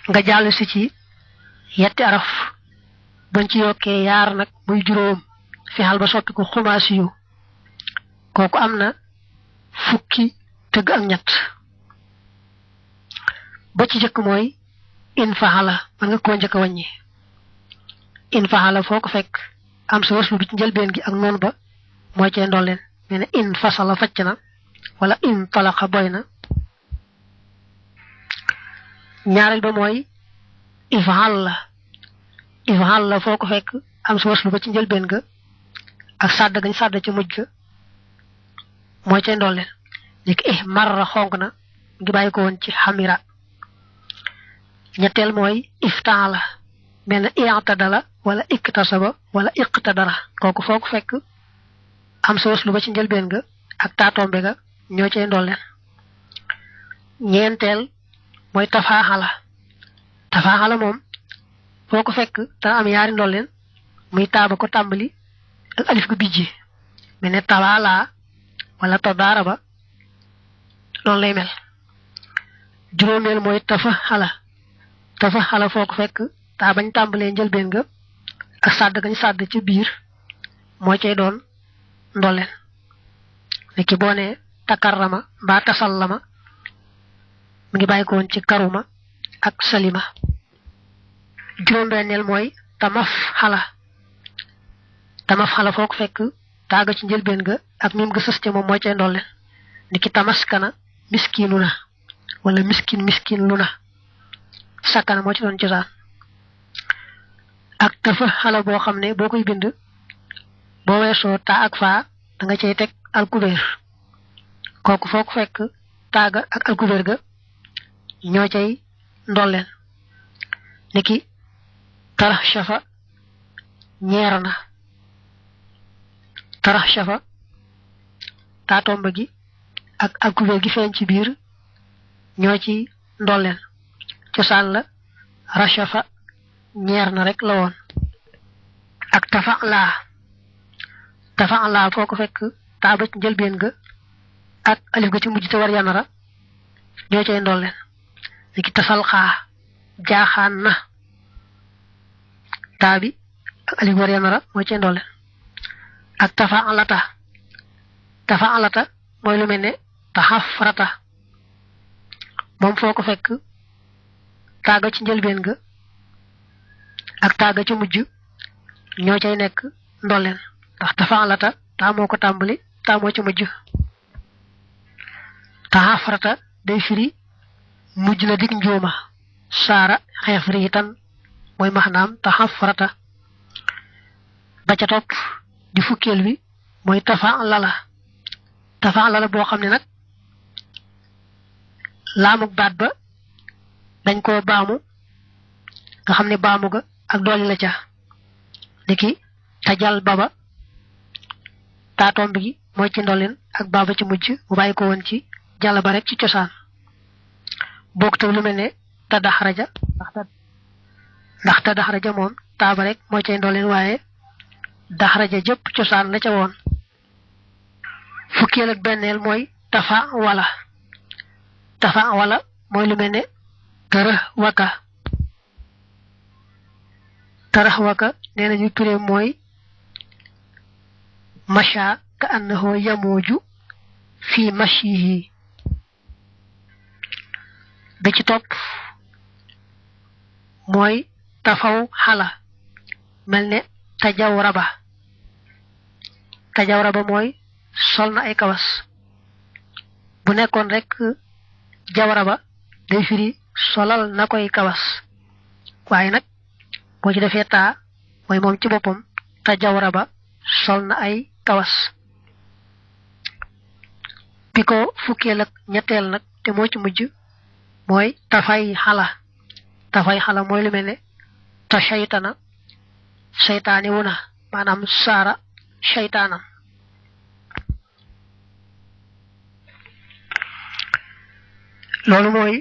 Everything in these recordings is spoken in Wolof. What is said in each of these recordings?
nga jàll si ci yetti araf buñ ci yokkee yaar nag muy juróom fexal ba soppi ko xumaasi yu kooku am na fukki tëgg ak ñett ba ci jëkk mooy in faxala man nga koo njëkk a wàññi in faxala foo ko fekk am sa waslu bi ci njëlbeen gi ak noonu ba mooy cee ndolleen mel ne in fasala facc na wala in talaqa boy na ñaareel ba mooy ifal la foo ko fekk am sa waslu ba ci njëlbeen ga ak sàdd gañ sàdd ci mujj ga mooy cee ndolleen léegi marra xonq na ngi bàyyi ko woon ci xamira ñetteel mooy iftaala mel na i'tadala wala iktasaba wala iqtadara kooku foo ko fekk am sa waslu ba ci njëlbeen ga ak taatombe ga ñoo cay ndolleen ñeenteel mooy tafaaxala moom foo ko fekk dana am yaari ndolleen muy taaba ko tàmbali ak alif gu bijji mel ne tawaala wala tadaaraba noonu lay mel juróomeel mooy tafaxala foo ko fekk taa bañ tàmbalee njëlbeen ga ak sàdd gañ sàdd ci biir moo cay doon ndolleen niki boo ne takarrama mbaa tasallama mu ngi bàyyi ko woon ci karuma ak salima juróom-benneel mooy tamaf xala foo ko fekk taaga ci njëlbeen ga ak mim ga sës ca moom moo cay ndolleen niki tamaskana miskinu na wala miskin lu na sakkana moo ci doon cosaan ak tafa xala boo xam ne boo koy bind boo weesoo taa ak faa da nga cay teg alkubeer kooku foo ko fekk taaga ak alkubeer ga ñoo cay ndolleen niki tarax shafa ñeer na tarax shafa taatomba gi ak alkubeer gi feeñ ci biir ñoo ci ndolleen cosaan la rashafa ñeer na rek la woon ak tafa'la foo ko fekk taaba ci njëlbeen ga ak alif ga ci mujj te war yanara ñoo cay ndolleen niki tasalxaa jaaxaan na taabi ak alif war yanara moo cay ndolleen ak tafa'alata mooy lu mel ne taxafrata moom foo ko fekk taaga ci njëlbeen ga ak taaga ci mujj ñoo cay nekk ndolleen ndax tafa'alata taa moo ko tàmbali taa moo ci mujj taxafrata day firi mujj na dig njuuma saara xeef riitan mooy maxnaam taxafrata ba ca topp di fukkeel bi mooy tafa'lala boo xam ne nag laamuk baat ba dañ koo baamu nga xam ne baamu ga ak dooli la ca niki tajal baba taatomb gi mooy ci ndolleen ak baaba ci mujj mu bàyyi ko woon ci jàll ba rek ci cosaan boog te lu mel ne tadaxraja ndax tadaxraja moom taaba rek mooy cay ndolleen waaye daxraja jëpp cosaan la ca woon fukkeel ak benneel mooy tafa'wala mooy lu mel ne tarax waka nee nañu turé mooy masha ka annahu yamuju fi mashihi bi ci topp mooy tafaw xala mel ne tajawraba mooy sol na ay kawas bu nekkoon rek jawraba day firi solal na koy kawas waaye nag boo ci defee taa mooy moom ci boppam tajawraba sol na ay kawas bi ko fukkeel ak ñetteel nag te moo ci mujj mooy tafay xala mooy lu mel ne ta shaytana seytaani wu na maanaam saara shaytaanam loolu mooy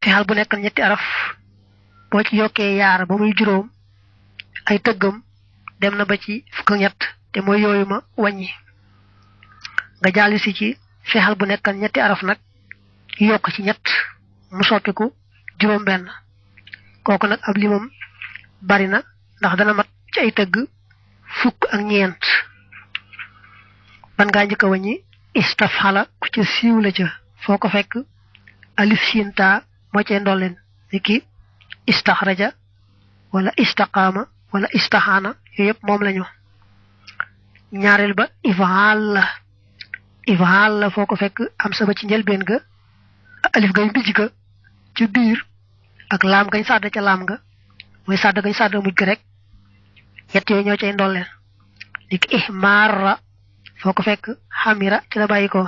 fexal bu nekk ñetti araf boo ci yokkee yaar ba muy juróom ay tëggam dem na ba ci fukk ak ñett te mooy yooyu ma wàññi nga jàll si ci fexal bu nekk ñetti araf nag yokk ci ñett mu soppiku juróom benn kooku nag ab limam bari na ndax dana mat ci ay tëgg fukk ak ñeent ban ngaa njëkk a wàññi istafhala ku ca siiw la ca foo ko fekk alif siin taa moo cee ndolleen niki istaxraja wala istaqaama wala istaxaana yooyu yëpp moom lañu ñaareel ba ifhaal la foo ko fekk am sa ba ci njëlbeen ga alif gañ bijj ga ci biir ak laam gañ sàdd ca laam ga mooy sàdd gañ sàdd mujj ga rek yett yooyu ñoo cay ndolleen niki ihmaara foo ko fekk xamira ci la bàyyi ko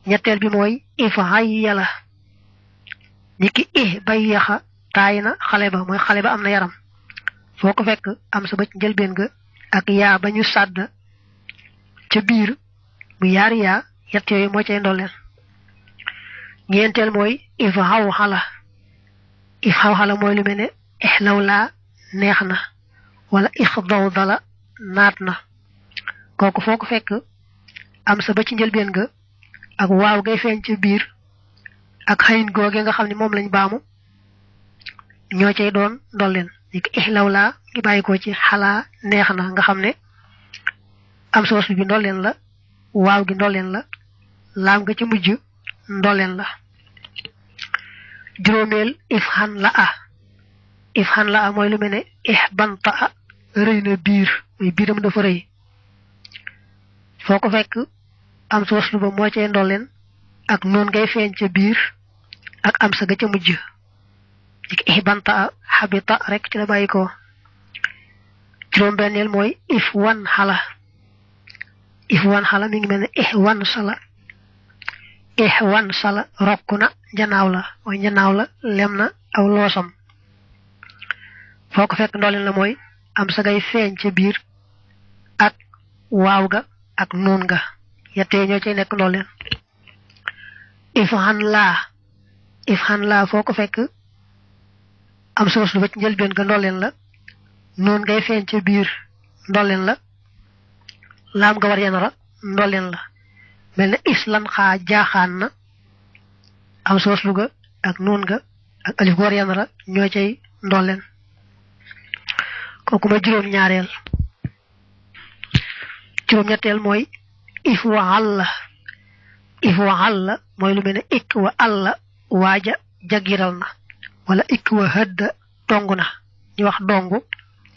ñetteel bi mooy ifhayyala niki bayyaxa taay na xale ba mooy xale ba am na yaram foo ko fekk am sa ba ci njëlbeen ga ak yaa ba ñu sàdd ca biir mu yaari yaa yett yooyu moo cay ndolleen ñeenteel mooy ifhawxala mooy lu mel ne ihlawla neex na wala ixdawdala naat na kooku foo ko fekk am sa ba ci njëlbeen ga ak waaw gay feeñ ca biir ak xayin googe nga xam ne moom lañ baamu ñoo cay doon ndolleen ni ko ihlawla ngi bàyyi ko ci xalaa neex na nga xam ne am sa waslu bi ndolleen la waaw gi ndolleen la laam nga ci mujj ndolleen la juróomeel ifhan la a mooy lu mel ne ihbanta a rëy na biir muy biiram dafa rëy foo ko fekk am sa waslu ba moo cay ndolleen ak noon ngay feeñ ca biir ak am sa ga ca mujj dik ihbanta a habita rek ci la bàyyi ko juróom benneel mooy ifwan xala mi ngi mel ne ihwan sala rokk na njanaaw la mooy njanaaw la lem na aw loosam foo ko fekk ndolleen la mooy am sa ngay feeñ ca biir ak waaw ga ak nuun ga yettee ñoo cay nekk ndolleen ifhan laa foo ko fekk am sa waslu ba ci njëlbeen ga ndolleen la nuun ngay feeñ ca biir ndolleen la laam nga war yanara ndolleen la mel ne islan xaa jaaxaan na am sa waslu ga ak nuun ga ak alif ga war yanara ñoo cay ndolleen kooku ma juróom ñetteel mooy if wa àlla mooy lu mel ne ik wa àlla waaja jagiral na wala ik wa hëdda dong na ñu wax dongu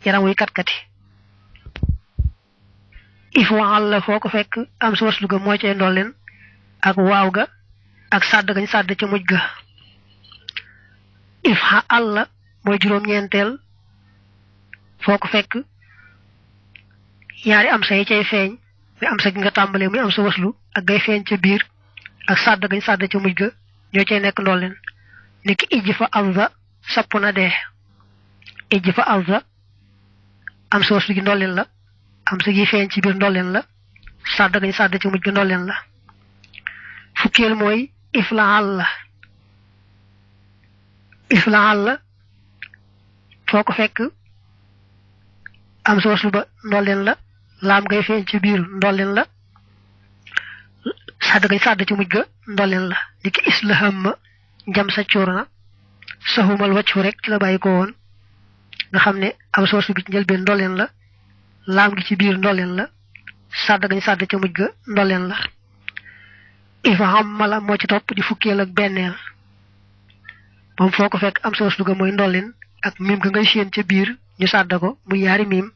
yaram wuy katkati if wa àlla foo ko fekk am sa waslu ga moo cay ndolleen ak waaw ga ak sàdd gañ sàdd ca mujj ga if ha àlla mooy juróom ñeenteel foo ko fekk ñaari am sa yi cay feeñ muy am sa gi nga tàmbalee muy am sa waslu ak gay feeñ ca biir ak sàdd gañ sàdd ca mujj ga ñoo cay nekk ndolleen niki ijj fa alza sapp na dee ijj fa alza am sa waslu gi ndolleen la am sa gi feeñ ci biir ndolleen la sàdd gañ sàdd ca mujj ga ndolleen la fukkeel mooy iflaal la foo ko fekk am sa waslu ba ndolleen la laam ngay feeñ ci biir ndolleen la sàdd gañ sàdd ci mujj ga ndolleen la di ki islaham ma njam sa cuur na saxumal wàccu rek ci la bàyyi ko woon nga xam ne am sa waslu bi ci njëlbeen ndolleen la laam gi ci biir ndolleen la sàdd gañ sàdd ca mujj ga ndolleen la ifham mala moo ci topp di fukkeel ak benneel moom foo ko fekk am sa waslu ga mooy ndolleen ak miim ga ngay séen ca biir ñu sàdd ko muy yaari miim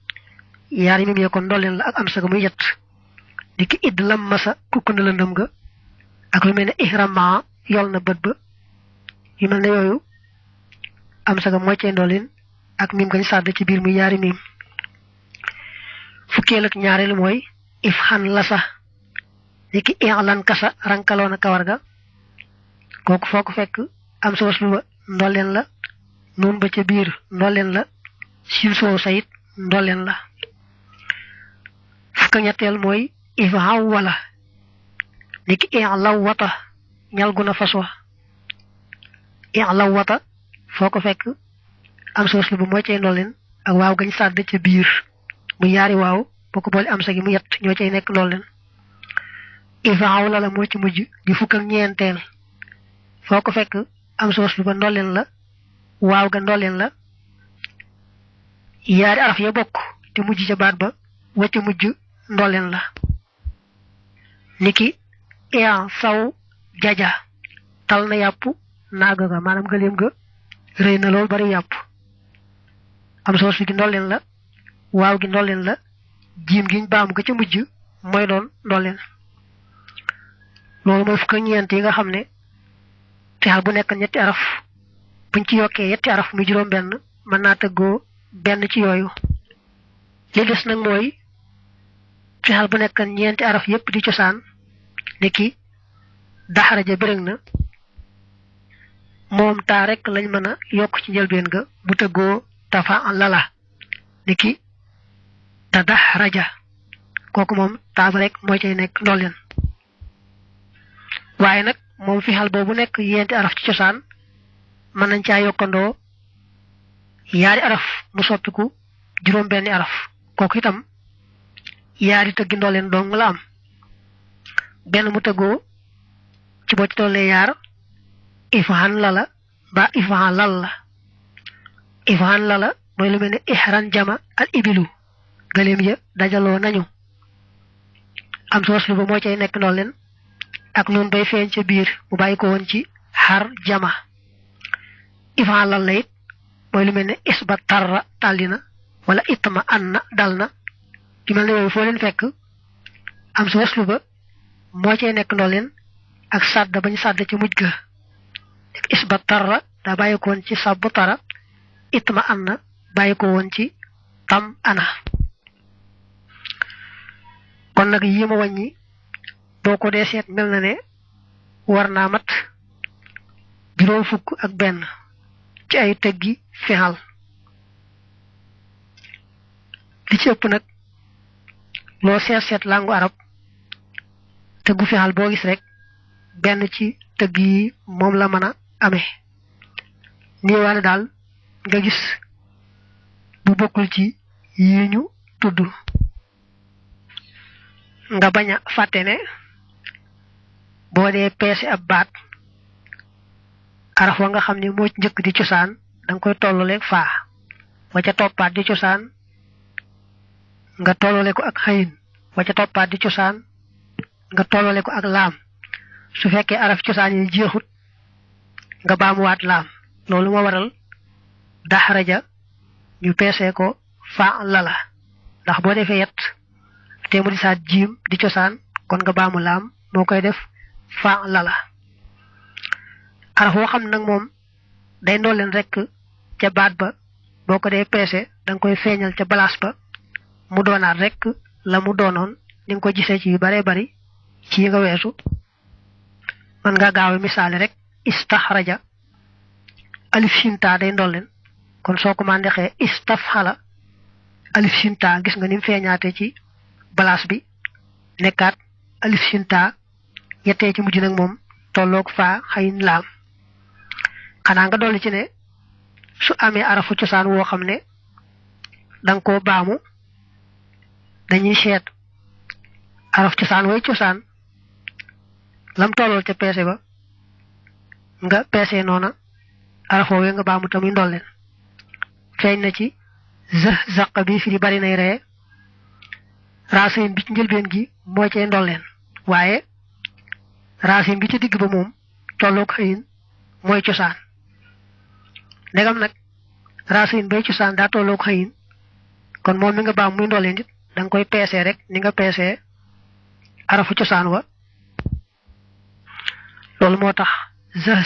yee kon ndolleen la ak am sa ga muy yett di ki idd lam masa kukk na lëndëm ga ak lu mel ne ihrama yol na bët ba yu mel ne yooyu am sa ga moo cee ndolleen ak miim gañ sàdd ci biir muy yaari miim fukkeel ak ñaareel mooy ifhan lasa di ki i'lan kasa rankaloona kawar ga kooku foo ko fekk am sa waslu ba ndolleen la nuun ba ca biir ndolleen la siin soo sayit ndolleen la fukk ñetteel mooy ifhaw wala niki i'law wata ñal gu na fas wa i'law wata foo ko fekk am sa waslu ba moo cay ndolleen ak waaw gañ sàdd ca biir mu yaari waaw boo ko boole am sa gi mu yett ñoo cay nekk ndolleen ifhaw la moo ci mujj di fukk ak ñeenteel foo ko fekk am sa waslu ba ndolleen la waaw ga ndolleen la yaari araf ya bokk te mujj ca baat ba wacca mujj ndolleen la niki ian saw jaja tal na yàpp naaga ga maanaam gëleem ga rëy na lool bari yàpp am sa waslu gi ndolleen la waaw gi ndolleen la jiim giñ baamu ga ca mujj mooy doon ndolleen loolu mooy fukk ñeent yi nga xam ne fexal bu nekk ñetti araf buñ ci yokkee yetti araf muy juróom benn mën naa tëggoo benn ci yooyu li des nag mooy fexal bu nekk ñeenti araf yépp di cosaan niki daxaraja bërëg na moom taa rek lañ mën a yokk ci njëlbeen ga bu tëggoo tafa lala niki ta daxaraja kooku moom taa ba rek mooy cay nekk ndolleen waaye nag moom fexal boobu nekk yenti araf ci cosaan mën nañ caa yokkandoo yaari araf mu soppiku juróom benni araf kooku itam yaari tëggi ndolleen dong la am benn mu tëggoo ci boo ci tollee yaar ifaan lala ba ifaan lal la ifaan lala mooy lu mel ne ihran jama al ibilu gëléem ya dajaloo nañu am sa waslu ba moo cay nekk ndolleen ak noonu bay feeñ ca biir mu bàyyi ko woon ci xar jama ifaan lal la it mooy lu mel ne isba tarra tàllina wala itma anna dal na ci mel ne yooyu foo leen fekk am sa waslu ba moo cay nekk ndolleen ak sàdd bañ sàdd ci mujj ga isba tarra daa bàyyi ko woon ci sabbu tara itma anna bàyyi ko woon ci tam ana kon nag yi ma wàññi boo ko dee seet mel na ne war naa mat juróom fukk ak benn ci ay tëggi fexal li ci ëpp nag loo seet langu arab tëggu fexal boo gis rek benn ci tëgg yi moom la mën a amee nii waane daal nga gis bu bokkul ci yi ñu tudd nga bañ a fàtte ne boo dee peese ab baat araf wa nga xam ne moo ci njëkk di cosaan danga koy tollaleeg faa wa ca toppaat di cosaan nga tollale ko ak xëyin wa ca toppaat di cosaan nga tollale ko ak laam su fekkee araf cosaan yi jeexut nga baamuwaat laam loolu moo waral daxaraja ñu peese ko faa lala ndax boo defee yett te mu di saat jiim di cosaan kon nga baamu laam moo koy def faa lala araf woo xam nag moom day ndolleen rek ca baat ba boo ko dee peese danga koy feeñal ca balaas ba mu doonaat rek la mu doonoon ni nga ko gisee ci yu bare bari ci yi nga weesu man nga gaaw misaale rek istaxraja alif shinta day ndolleen kon soo ko mandexee istafxala alif shinta gis nga ni mu feeñaate ci balaas bi nekkaat alif shinta yettee ci mujj nag moom tolloog faa xayin laam xanaa nga dolli ci ne su amee arafu cosaan woo xam ne danga koo baamu dañuy seet araf cosaan way cosaan lam tollool ca peese ba nga peese noona araf woowee nga baamu tamuy ndolleen feeñ na ci zaq bi fi di bari nay ree racine bi ci njëlbeen gi moo cay ndolleen waaye racine bi ci digg ba moom tolloog xëyin mooy cosaan ndegam nag racine bay cosaan daa tolloog xëyin kon moom mi nga baam muy ndolleen it danga koy peese rek ni nga peese arafu cosaan wa loolu moo tax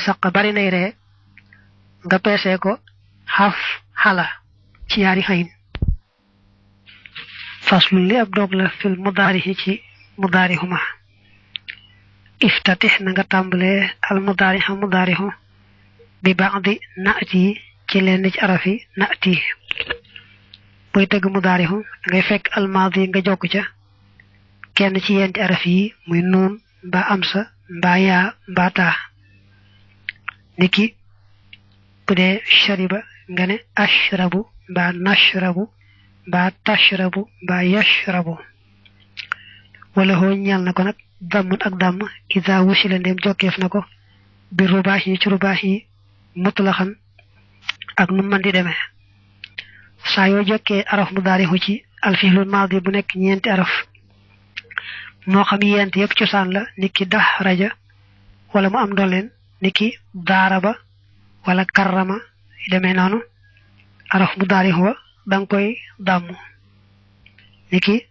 saq bari nay ree nga peese ko xaf xala ci yaari xëyin faslu li ab dog la fil mudaarihi ci mudaarihuma iftatix na nga tàmbalee al mudaariha mudaarihu bi ba'di naati ci lenn ci arafi naati boy tëgg mudaarihu ngay fekk al maadi nga jokk ca kenn ci yenti araf yi muy nuun mbaa amsa mbaa yaa mbaa taa niki bu dee shariba nga ne ashrabu mbaa nashrabu mbaa tashrabu mbaa yashrabu wala hoo ñal na ko nag dammun ak damm ida wusila ndem jokkeef na ko bi rubaax yi ci rubaax yi mutlaqan ak nu man di demee saa yoo jokkee araf mudaarihu ci alfihlul maadi bu nekk ñeenti araf moo xam yent yëpp cosaan la niki dahraja wala mu am dolleen niki daaraba wala karrama demee noonu araf mudaarihu wa danga koy dàmm niki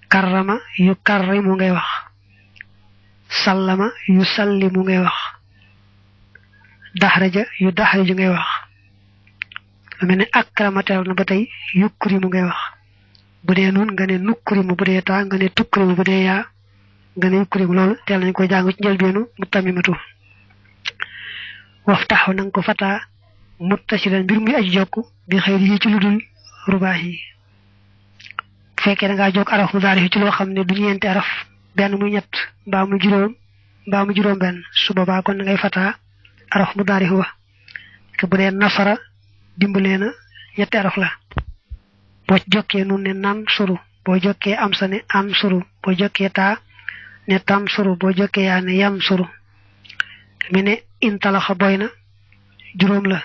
karrama yu karrimu ngay wax sallama yu sallimu ngay wax dahraja yu dahriju ngay wax lu mel ne akramatel na ba tey yukrimu ngay wax bu dee nun nga ne nukrimu bu dee taa nga ne tukrimu bu dee yaa nga ne yukrimu loolu teel nañ koy jàng ci njëlbeenu mutamimatu waftaxu nanga ko fataa muttasilan mbir muy aji jokk bi xëy yi ci lu dul rubaax yi bu fekkee da ngaa jokk araf mudaari ci loo xam ne du ñeenti araf benn muy ñett mbaa mu juróom benn su boobaa kon da ngay fataa araf mudaari wa ke bu dee nasara dimbalee na ñetti araf la boo jokkee nun ne nan suru boo jokkee am sa ne an suru boo jokkee taa ne tan suru boo jokkee yaa ne yan suru mi ne intalaxa boy na juróom la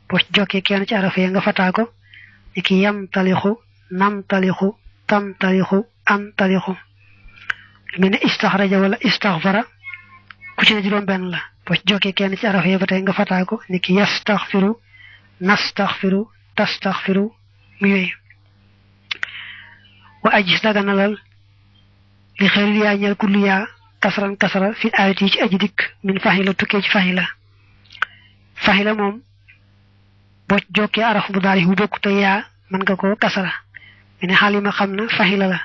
boo jokkee kenn ci araf ya nga fataa ko ni ki yam talixu nam talixu tam talixu an talixu mi ne istaxraja wala istaxfara ku ci ne juróom benn la boo jokkee kenn ci araf ya ba tey nga fataa ko ni ki yastaxfiru nastaxfiru tastaxfiru mu yooyu wa ajis daganalal li xeyril yaa ñeel kullu yaa kasran kasra fi ayat yi ci aji dikk min fahila tukkee ci fahila moom boo jokkee araf bu daari bu bokku te yaa mën nga ko kasra mi ne xaalima xam na fahila la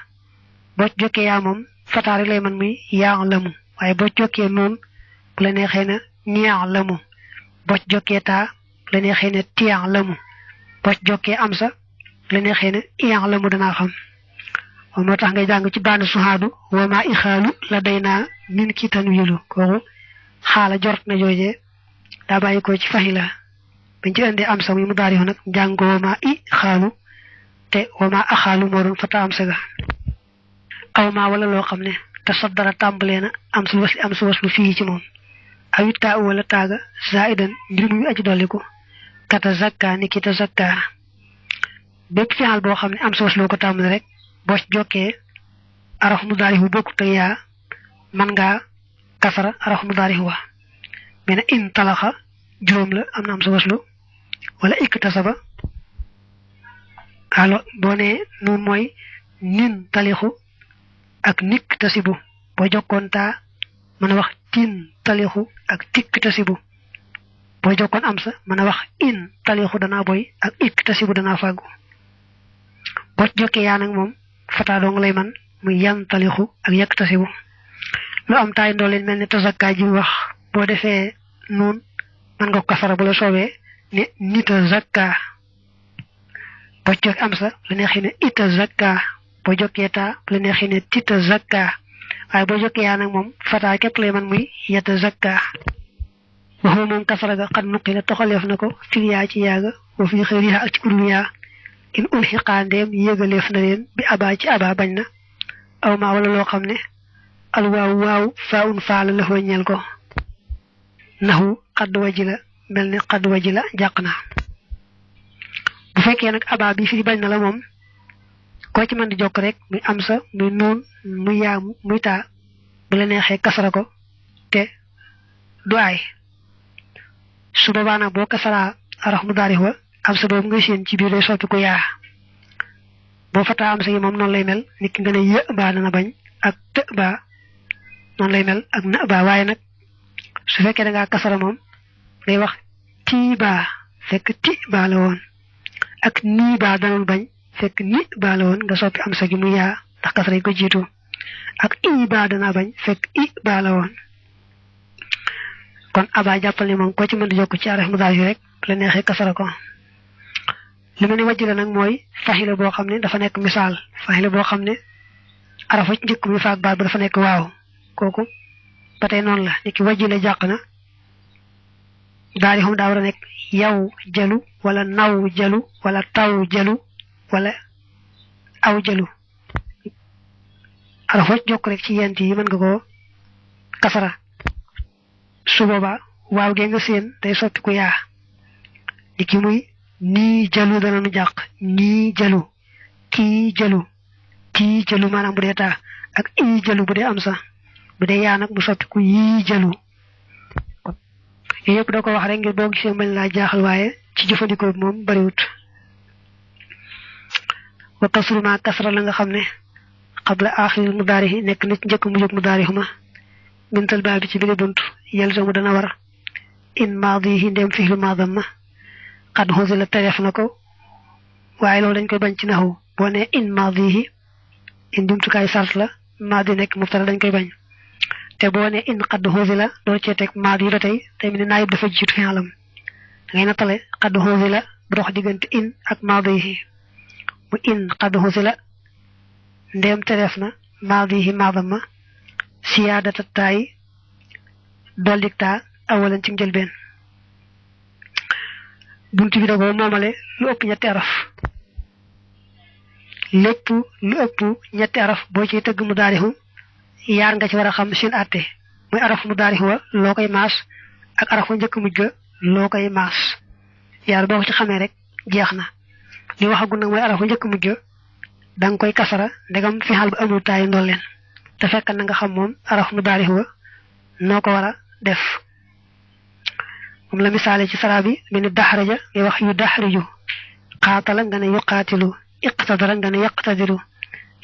boo jokkee yaa moom fataari lay man muy yaa lamu waaye boo jokkee noonu bu la neexee na ñaa lamu boo jokkee taa bu la neexee na tiyaa lamu boo jokkee am sa bu la neexee na iyaa lamu danaa xam moo tax ngay jàng ci bànn suhaadu wa ma ixaalu la day naa min ki tanwilu kooku xaala jort na joojee daa bàyyi ko ci fahila bañ ci indee am sa muy mu daari nag jàng ko wa ma ixaalu te wa ma axaalu moo doon fata am sa ga aw ma wala loo xam ne te saddara tàmbalee na am su waslu fii ci moom awi taa wala taaga zaidan mbir muy aji dolliku kata zakka ni ki ta zakka bépp fi'al boo xam ne am su waslu ko tàmbale rek boo jokkee araf mudaari bu bokku te yaa man ngaa kasara araf mudaari wa mena in talaxa juróom la am na am sa waslu wala iktasaba alo boo ne noonu mooy nin talixu ak nikk tasibu boo jokkoon taa mën a wax tin talixu ak tikk tasibu boo jokkoon am sa mën a wax in talixu danaa boy ak ikk tasibu danaa fàggu boo jokkee yaa nag moom fataa dong lay man muy yan talixu ak yekk tasibu lu am taay ndoo leen mel ne tazakka ji wax boo defee noonu man nga ko kasara bu la soobee ne nita zakka boo jokkee am sa la neexee ne ita zakka boo jokkee taa la neexee ne tita zakka waaye boo jokkee yaa nag moom fataa képp lay man muy yeta zakka waxuma moom kasara ga xat nuqi la toxaleef na ko fil yaa ci yaaga wa fi xëyriha ak ci kudul yaa in ulxiqaa ndeem yéegaleef na leen bi abaa ci abaa bañ na aw maa wala loo xam ne al waaw faa un faala la ñeel ko naxu xadd waji la mel ni xadd waji la jàq na bu fekkee nag abaa bi fi bañ na la moom koo ci mën di jokk rek muy am sa muy noon muy yaa muy taa bu la neexee kasara ko te du aay su boobaa nag boo kasaraa araf mudaari wa am sa boobu nga seen ci biir day soppi ko yaa boo fataa am sa yi moom noonu lay mel nit ki nga ne yë baa dana bañ ak të baa noonu lay mel ak na baa waaye nag su fekkee da ngaa kasara moom day wax tii baa fekk ti baa la woon ak nii baa danoon bañ fekk ni baa la woon nga soppi am sa gi mu yaa ndax kasara yi ko jiitu ak i baa dana bañ fekk i baa la woon kon abaa jàppal ni moom ko ci mën di jokk ci araf mudaari rek la neexee kasara ko li ma ne wàjj la nag mooy fahila boo xam ne dafa nekk misaal fahila boo xam ne arafa ci njëkk mi faak baat ba dafa nekk waaw kooku ba tey noonu la ni ki wàjj la jàq na daal di xam daa war a nekk yaw jalu wala naw jalu wala taw jalu wala aw jalu arafa jokk rek ci yent yi mën nga ko kasara su boobaa waaw gee nga seen day soppi ku yaa diki muy ni jalu dana nu jàq ni jalu ki jalu maanaam bu dee taa ak i jalu bu dee am sa bu dee yaa nag mu soppiku yi jalu yépp da ko wax rek ngir boo gisee mel laa jaaxal waaye ci jëfandikoo bi moom bariwut wa kasru ma kasra la nga xam ne qabla aaxiril mudaari nekk na ci njëkk mu jóg mudaari ma mintal baa bi ci bile bunt yalzamu dana war in maadihi ndem fi'lu maadam ma qad huzila tereef na ko waaye loolu dañ koy bañ ci naxu boo ne in maadihi in jumtukaay sart la maadi nekk mubtada dañ koy bañ te boo ne in qad huzila door cee teg maadi ba tey te mu ne naayib dafa jiitu fi'lam da ngay nattale qad huzila bu dox diggante in ak maadihi mu in qad huzila ndem tereef na maadihi maadam ma siyaadata taay dollik taa awalan ci njëlbeen bunt bi da ko moomale lu ëpp ñetti araf lépp lu ëpp ñetti araf boo ciy tëgg mu daarixu yaar nga ci war a xam seen àtte muy araf mu daarixu wa loo koy maas ak arafu njëkk mujj ga loo koy maas yaar boo ko ci xamee rek jeex na li waxagul nag mooy arafu njëkk mujj ga da nga koy kasara ndegam fi xaal bu amul taayi ndolleen te fekk na nga xam moom araf mu daarixu wa noo ko war a def moom la misaale ci sara bi bi ni daxraja ngay wax yu daxriju qaatala nga ne yuqaatilu iqtadara nga ne yaqtadiru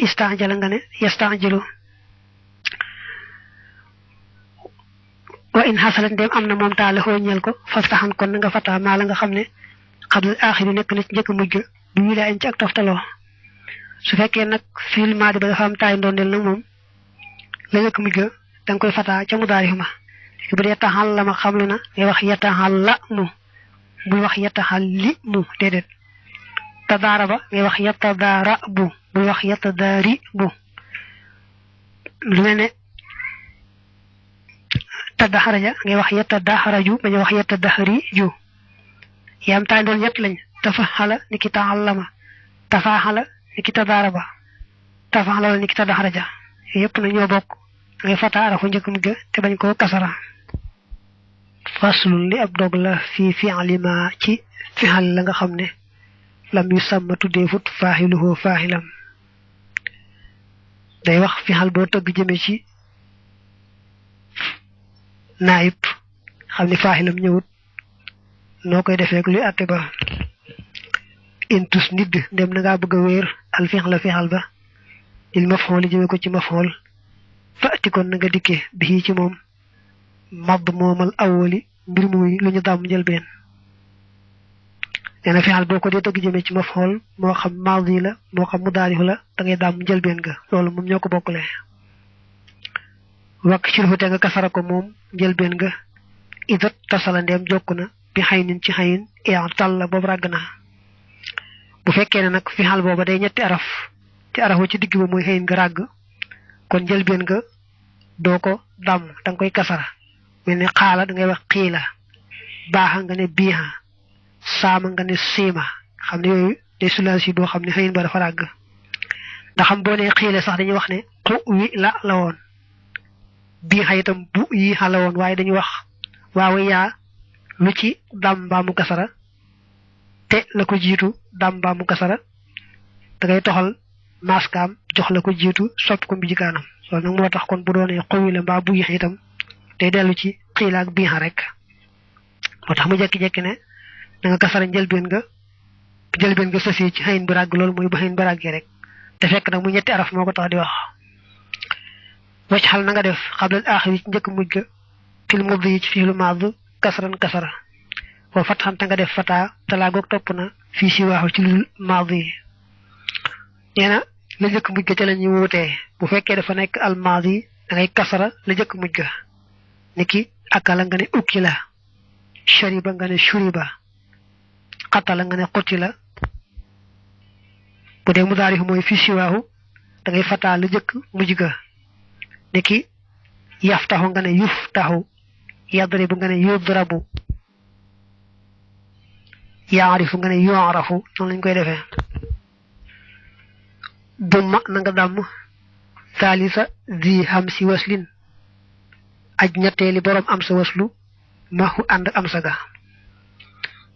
istaajala nga ne yastaajilu wa in xasalat ndem am na moom taala xooñeel ko fastaxan kon na nga fataa maa la nga xam ne xablal aaxiri nekk na ci njëkk mujj bu wilaa in ci ak toftaloo su fekkee nag fiil maadi ba dafa am taay ndondeel nag moom la njëkk mujj da nga koy fataa ca mudaarix ma bu dee taxal la ma xamlu na ngay wax yataxal la mu bul wax yataxal li mu déedéet tadaara ba ngay wax yatadaara bu bul wax yatadaari bu lu mel ne tadaxaraja ngay wax yatadaxaraju bañ a wax yatadaxari ju yaam taay doon ñett lañ tafaxala ni ki taxallama tafaxala ni ki tadaara ba tafaxala wala ni ki tadaxaraja yépp na ñoo bokk ngay fata arafu njëkk mu ga te bañ koo kasara faslun li ab dog la fii fi'li ma ci fi'al la nga xam ne lam yu sàmma tuddeefut faaxiluhu faaxilam day wax fi'al boo tëgg jëme ci naayib xam ne faaxilam ñëwut noo koy defee ak luy àtte ba intus nidd ndem na ngaa bëgg a wéer al fi'al ba il maf'ul jëme ko ci maf'ul faati kon na nga dikke bi ci moom madd moomal awwali mbir muy lu ñu dàmm njëlbeen nee na fi'al boo ko dee tëgg jëmee ci maf'ul moo xam maadi la moo xam mudaari la da ngay dàmm njëlbeen ga loolu moom ñoo ko bokkule wakk ci te nga kasara ko moom njëlbeen ga idat tasala ndeem jokk na bi xaynin ci xayin tal la boobu ràgg na bu fekkee ne nag fi'al booba day ñetti araf ci arafu ci digg ba muy xayin nga ràgg kon njëlbeen ga doo ko dàmm da nga koy kasara mel ne xaala da ngay wax xiila baaxa nga ne biixa saama nga ne siima xam ne yooyu day sulaasi doo xam ne xëyin ba dafa ràgg ndax xam boo ne xiile sax dañuy wax ne xu wi la woon biixa itam bu yi xa la woon waaye dañuy wax waaw yaa lu ci dàmm mbaa mu kasara te la ko jiitu dàmm mbaa mu kasara da ngay toxal maskaam jox la ko jiitu soppi ko mbijikaanam loolu nag moo tax kon bu doonee xuwi la mbaa bu yix itam day dellu ci xiila ak biixa rek moo tax mu jekki-jekki ne da nga kasara njëlbeen nga sësi ci xëyin bu ràgg loolu mooy bu xëyin bu ràggee rek te fekk nag mu ñetti araf moo ko tax di wax wacc xal na nga def xablal aaxiri ci njëkk mujj ga fil muddi yi ci fiilu maad kasran kasara wa fatxan ta nga def fataa talaa goog topp na fii si waaxu ci lu maad yi nee na la njëkk mujj ga ca la ñuy wuutee bu fekkee dafa nekk al maad yi da ngay kasara la njëkk mujj ga niki akala nga ne ukila shariba nga ne shuriba qatala nga ne qutila bu dee mudaari mooy fi siwaahu da ngay fataa la jëkk mujj ga niki yaftaxu nga ne yuftaxu yadribu nga ne yudrabu yaarifu nga ne yuarafu noonu lañ koy defee dumma na nga dàmm thaalisa di xam si waslin aj ñetteeli boroom am sa waslu maxu ànd am sa ga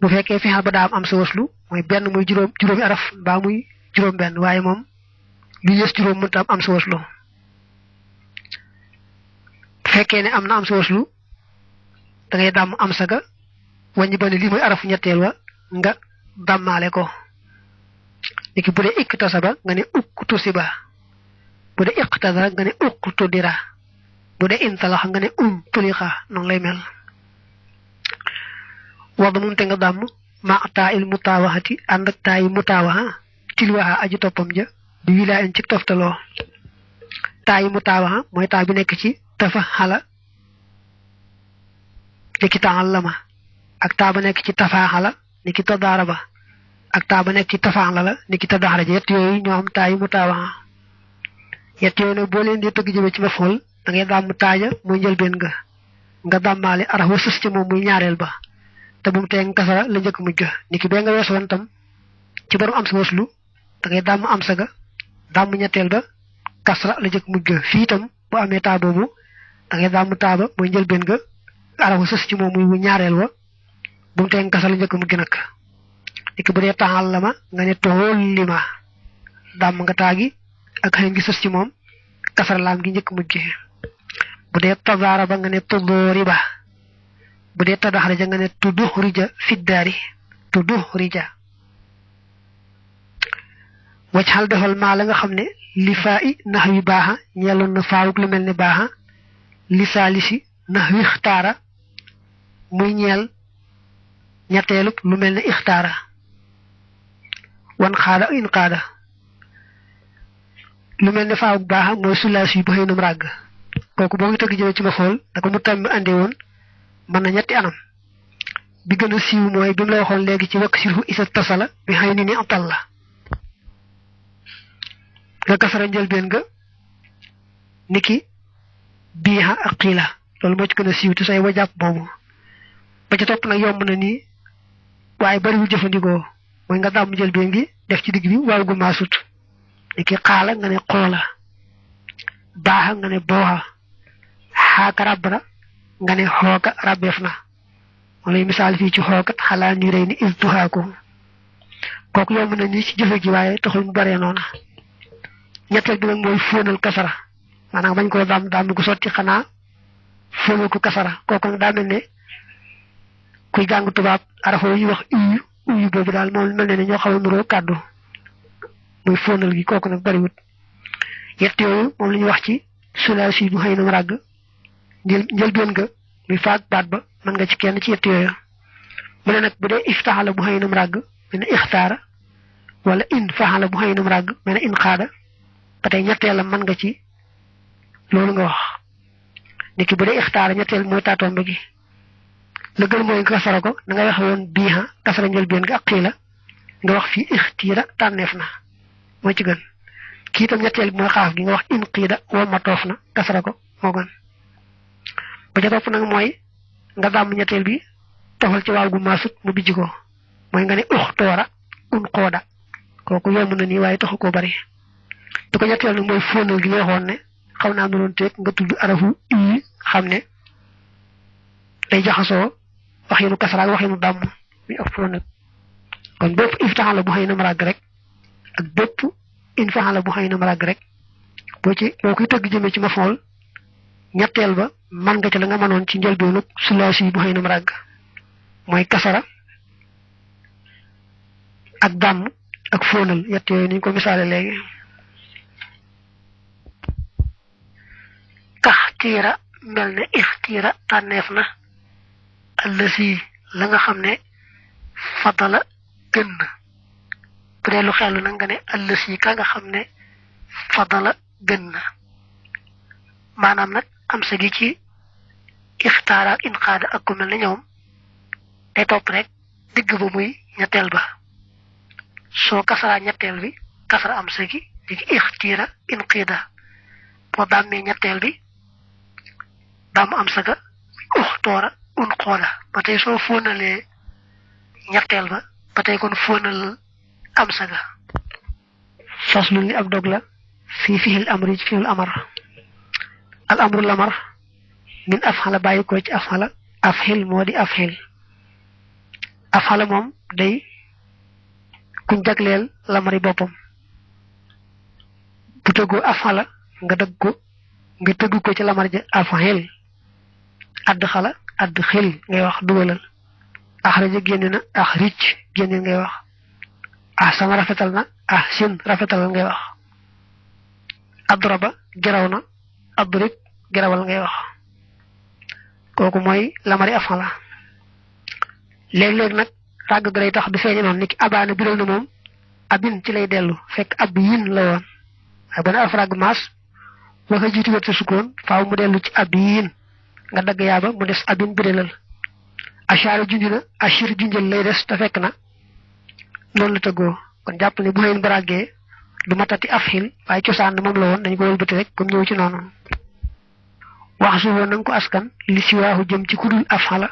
bu fekkee fi ba daa am sa waslu mooy benn muy juróomi araf mbaa muy juróom benn waaye moom lu yées juróom mënta am sa waslu bu fekkee ne am na am sa waslu da ngay dàmm am saga wàññi ba ne lii mooy arafu ñetteel wa nga dàmmaale ko niki bu dee iktasaba nga ne uktusiba bu dee iqtadara nga ne uqtudira bu dee intalax nga ne tulixa noonu lay mel wada mun te nga dàmm ma taa il mutaawaxati ànd ak taa yi mutaawaxa tilwaxa aju toppam ja bi wilaa in ci toftaloo taa yi mutaawaxa mooy taa bi nekk ci tafa xala niki ta'allama ak taa ba nekk ci tafa xala niki tadaaraba ak taa ba nekk ci tafaan la niki tadaxraja yett yooyu ñoo am taa yi mutaawaxa yett yooyu nag boo leen di tëgg jëme ci maf'ul da ngay dàmm taaja muy njëlbeen nga dàmmaale araf wa sës ci moom muy ñaareel ba te bu mu tee kasara la njëkk mujj niki bee nga weesu woon tam ci borom am sa waslu da ngay dàmm am saga dàmm ñetteel ba kasara la njëkk mujj fii itam bu amee taa boobu da ngay dàmm taa ba muy njëlbeen ga araf wa sës ci moom muy ñaareel wa bu mu tee kasara la njëkk mujj nag niki bu dee ta'allama nga ne tu'allima dàmm nga taagi ak xëy ngi sës ci moom kasara laam gi njëkk mujj bu dee tadaaraba nga ne tuduriba bu dee tadaxraja nga ne tuduxrija fiddaari tuduxrija wacc xal defal maa la nga xam ne li faa i nax wi baaxa ñeeloon na faawuk lu mel ne baaxa li saalisi nax wi ixtaara muy ñeel ñetteeluk lu mel ne ixtaara wan xaada in xaada lu mel ne faawuk baaxa mooy sulaas yi bu xëy nam ràgg kooku boo ngi tëgg jëme ci ma fool da ko mu tàmmi ande woon mën na ñetti anam bi gën a siiw mooy bi mu la waxoon léegi ci wakk sirfu isa tasala bi xëy ni atal la nga kasara njëlbeen nga niki biixa ak xiila loolu moo ci gën a siiw te say wa jàpp boobu ba ca topp nag yomb na nii waaye bariwul jëfandikoo mooy nga dàmm njëlbeen gi def ci digg bi waaw gu maasut niki xaala nga ne xoola baaxa nga ne booxa xaaka rabbara nga ne xooka rabbeef na wala misaal fii ci xookat xalaa ni rey ni istuhaaku kooku yomb na ni ci jëfe gi waaye taxul mu baree noona ñetteel bi nag mooy fóonal kasara maanaam bañ koo daam ko sotti xanaa fóonal ko kasara kooku nag daa mel ne kuy jàng tubaab arafoo yi wax uyu boobu daal moom mel ne ñoo xaw a nuroo kàddu muy fóonal gi kooku nag bariwut yett yooyu moom la ñuy wax ci sulaasi bu xëy na ràgg njëlbeen nga muy faag baat ba mën nga ci kenn ci yett yooyu mu ne nag bu dee iftaxala bu xëy na ràgg mel ne ixtaara wala in faxala bu xëy na ràgg mel ne in xaada ba tey ñetteelam mën nga ci loolu nga wax niki bu dee ixtaara ñetteel mooy taatombe gi la gën mooy nga kasara ko da ngay wax woon biixa kasara njëlbeen nga ak xiila nga wax fii ixtiira tànneef na moo ci gën kii itam ñetteel bi mooy xaaf gi nga wax in qiida wa matoof na kasara ko moo gën ba ca topp nag mooy nga dàmm ñetteel bi tofal ci waaw gu maasut mu bijj ko mooy nga ne uxtoora un xooda kooku yomb na nii waaye taxu koo bari du ko ñetteel nag mooy fóonal gi nga waxoon ne xaw naa nuroon teeg nga tudd arafu i xam ne day jaxasoo waxinu kasara ak waxinu dàmm muy ak fóonal kon bépp iftaxala bu xëy na marag rek ak bépp in faxala bu xëy na marag rek boo koy tëgg jëmee ci mafool ñetteel ba man nga ci la nga mënoon ci njëlbeenu sulaasi bu xëy na marag mooy kasara ak dàmm ak fóonal yett yooyu niñ ko misaale léegi kaxtiira mel ne ixtiira tànneef na allasi la nga xam ne fadala gën na bu dee lu xellu nag nga ne allasi ka nga xam ne fadala gën na maanaam nag am sa gi ci ixtaara ak inqaada ak ku mel ne ñoom day topp rek digg ba muy ñetteel ba soo kasara ñetteel bi kasara am sa gi di ixtiira inqiida boo dàmmee ñetteel bi dàmm am sa ga uxtoora un xoola ba tey soo fóonalee ñetteel ba tey kon fóonal am sa ga faslu li ab dog la fii fihil amri ci fihil amar al amru lamar min afhala bàyyi ko ci afhala afhil moo di afhil afhala moom day kuñ jagleel lamari boppam bu tëggoo afhala nga tëgg ko ci lamar ja afhal add xala add xil ngay wax dugalal axraja génn na axrij génn ngay wax ahsana rafetal na ahsin rafetal ngay wax adraba geraw na adrib gerawal ngay wax kooku mooy lamari afala léeg-léeg nag ràgg ga lay tax du feeñe noonu niki abaana biral na moom abin ci lay dellu fekk ab yin la woon waaye bu ne alfarag maas boo koy jiitu wette sukkoon faaw mu dellu ci ab yin nga dagg yaaba mu des abin biralal ashara junj na ashir junjal lay des te fekk na loolu la tëggoo kon jàpp ne bu leen baragee du matati afhil waaye cosaan na moom la woon dañ ko wëlbati rek comme ñëw ci noonu wax su woon na nga ko askan li si waaxu jëm ci kudul afhala